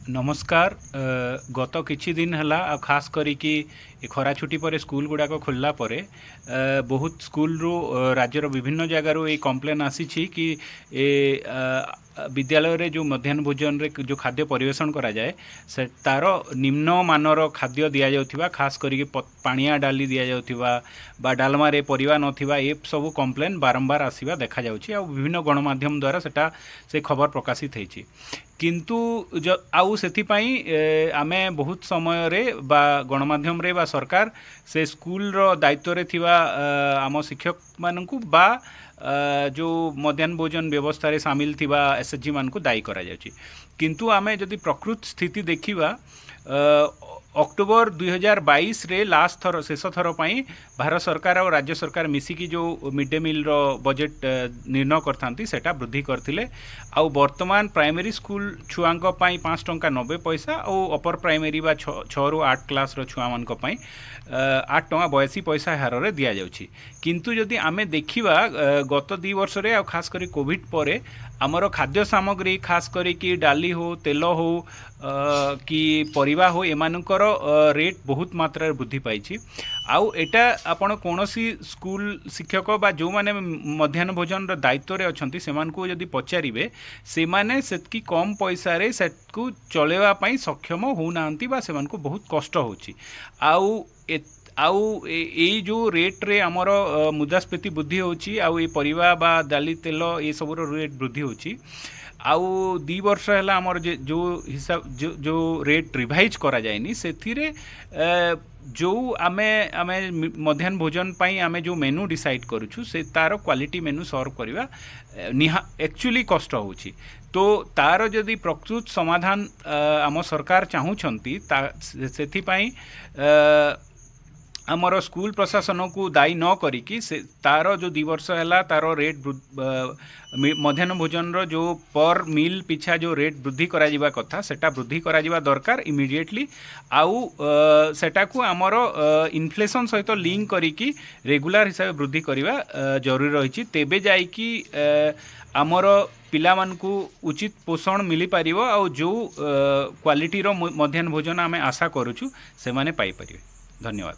ନମସ୍କାର। ଗତ କିଛି ଦିନ ହେଲା ଆଉ ଖାସ କରିକି ଏ ଖରା ଛୁଟି ପରେ ସ୍କୁଲ ଗୁଡ଼ାକ ଖୋଲିଲା ପରେ ବହୁତ ସ୍କୁଲରୁ, ରାଜ୍ୟର ବିଭିନ୍ନ ଜାଗାରୁ ଏଇ କମ୍ପ୍ଲେନ୍ ଆସିଛି କି ଏ ବିଦ୍ୟାଳୟରେ ଯେଉଁ ମଧ୍ୟାହ୍ନ ଭୋଜନରେ ଯେଉଁ ଖାଦ୍ୟ ପରିବେଷଣ କରାଯାଏ, ସେ ତାର ନିମ୍ନମାନର ଖାଦ୍ୟ ଦିଆଯାଉଥିବା, ଖାସ କରିକି ପାଣିଆ ଡାଲି ଦିଆଯାଉଥିବା ବା ଡାଲମାରେ ପରିବା ନଥିବା, ଏ ସବୁ କମ୍ପ୍ଲେନ୍ ବାରମ୍ବାର ଆସିବା ଦେଖାଯାଉଛି ଆଉ ବିଭିନ୍ନ ଗଣମାଧ୍ୟମ ଦ୍ୱାରା ସେଟା ସେ ଖବର ପ୍ରକାଶିତ ହେଇଛି। କିନ୍ତୁ ଆଉ ସେଥିପାଇଁ ଆମେ ବହୁତ ସମୟରେ ବା ଗଣମାଧ୍ୟମରେ ବା ସରକାର ସେ ସ୍କୁଲର ଦାୟିତ୍ୱରେ ଥିବା ଆମ ଶିକ୍ଷକମାନଙ୍କୁ ବା ଯେଉଁ ମଧ୍ୟାହ୍ନ ଭୋଜନ ବ୍ୟବସ୍ଥାରେ ସାମିଲ ଥିବା ଏସ୍ ଏଚ୍ ଜି ମାନଙ୍କୁ ଦାୟୀ କରାଯାଉଛି। କିନ୍ତୁ ଆମେ ଯଦି ପ୍ରକୃତ ସ୍ଥିତି ଦେଖିବା, ଅକ୍ଟୋବର 2022ରେ ଲାଷ୍ଟ ଥର, ଶେଷ ଥର ପାଇଁ ଭାରତ ସରକାର ଆଉ ରାଜ୍ୟ ସରକାର ମିଶିକି ଯେଉଁ ମିଡ୍ ଡେ ମିଲ୍ର ବଜେଟ୍ ନିର୍ଣ୍ଣୟ କରିଥାନ୍ତି, ସେଟା ବୃଦ୍ଧି କରିଥିଲେ। ଆଉ ବର୍ତ୍ତମାନ ପ୍ରାଇମେରୀ ସ୍କୁଲ ଛୁଆଙ୍କ ପାଇଁ 5 ଟଙ୍କା 90 ପଇସା ଆଉ ଅପର ପ୍ରାଇମେରୀ ବା 6ରୁ 8 କ୍ଲାସ୍ର ଛୁଆମାନଙ୍କ ପାଇଁ 8 ଟଙ୍କା 82 ପଇସା ହାରରେ ଦିଆଯାଉଛି। କିନ୍ତୁ ଯଦି ଆମେ ଦେଖିବା, ଗତ 2 ବର୍ଷରେ ଆଉ ଖାସ କରି କୋଭିଡ଼ ପରେ ଆମର ଖାଦ୍ୟ ସାମଗ୍ରୀ, ଖାସ କରିକି ଡାଲି ହଉ, ତେଲ ହଉ କି ପରିବା ହଉ, ଏମାନଙ୍କର ରେଟ୍ ବହୁତ ମାତ୍ରାରେ ବୃଦ୍ଧି ପାଇଛି। ଆଉ ଏଇଟା ଆପଣ କୌଣସି ସ୍କୁଲ ଶିକ୍ଷକ ବା ଯେଉଁମାନେ ମଧ୍ୟାହ୍ନ ଭୋଜନର ଦାୟିତ୍ୱରେ ଅଛନ୍ତି, ସେମାନଙ୍କୁ ଯଦି ପଚାରିବେ, ସେମାନେ ସେତିକି କମ୍ ପଇସାରେ ସେକୁ ଚଳେଇବା ପାଇଁ ସକ୍ଷମ ହେଉନାହାନ୍ତି ବା ସେମାନଙ୍କୁ ବହୁତ କଷ୍ଟ ହେଉଛି। ଆଉ ଏଇ ଯେଉଁ ରେଟ୍ରେ ଆମର ମୁଦ୍ରାସ୍ଫୀତି ବୃଦ୍ଧି ହେଉଛି ଆଉ ଏଇ ପରିବା ବା ଡାଲି, ତେଲ ଏସବୁର ରେଟ୍ ବୃଦ୍ଧି ହେଉଛି, ଆଉ 2 ବର୍ଷ ହେଲା ଆମର ଯେ ଯେଉଁ ହିସାବ ଯେଉଁ ରେଟ୍ ରିଭାଇଜ୍ କରାଯାଇନି, ସେଥିରେ ଯେଉଁ ଆମେ ମଧ୍ୟାହ୍ନ ଭୋଜନ ପାଇଁ ଆମେ ଯେଉଁ ମେନୁ ଡିସାଇଡ଼୍ କରୁଛୁ, ସେ ତାର କ୍ୱାଲିଟି ମେନୁ ସର୍ଭ କରିବା ଆକ୍ଚୁଆଲି କଷ୍ଟ ହେଉଛି। ତ ତାର ଯଦି ପ୍ରକୃତ ସମାଧାନ ଆମ ସରକାର ଚାହୁଁଛନ୍ତି, ତା ସେଥିପାଇଁ ଆମର ସ୍କୁଲ ପ୍ରଶାସନକୁ ଦାୟୀ ନ କରିକି ସେ ତାର ଯେଉଁ 2 ବର୍ଷ ହେଲା ତାର ରେଟ୍, ମଧ୍ୟାହ୍ନ ଭୋଜନର ଯେଉଁ ପର୍ ମିଲ୍ ପିଛା ଯେଉଁ ରେଟ୍ ବୃଦ୍ଧି କରାଯିବା କଥା, ସେଟା ବୃଦ୍ଧି କରାଯିବା ଦରକାର ଇମିଡ଼ିଏଟଲି। ଆଉ ସେଟାକୁ ଆମର ଇନଫ୍ଲେସନ୍ ସହିତ ଲିଙ୍କ କରିକି ରେଗୁଲାର ହିସାବରେ ବୃଦ୍ଧି କରିବା ଜରୁରୀ ରହିଛି। ତେବେ ଯାଇକି ଆମର ପିଲାମାନଙ୍କୁ ଉଚିତ ପୋଷଣ ମିଳିପାରିବ ଆଉ ଯେଉଁ କ୍ୱାଲିଟିର ମଧ୍ୟାହ୍ନ ଭୋଜନ ଆମେ ଆଶା କରୁଛୁ, ସେମାନେ ପାଇପାରିବେ। ଧନ୍ୟବାଦ।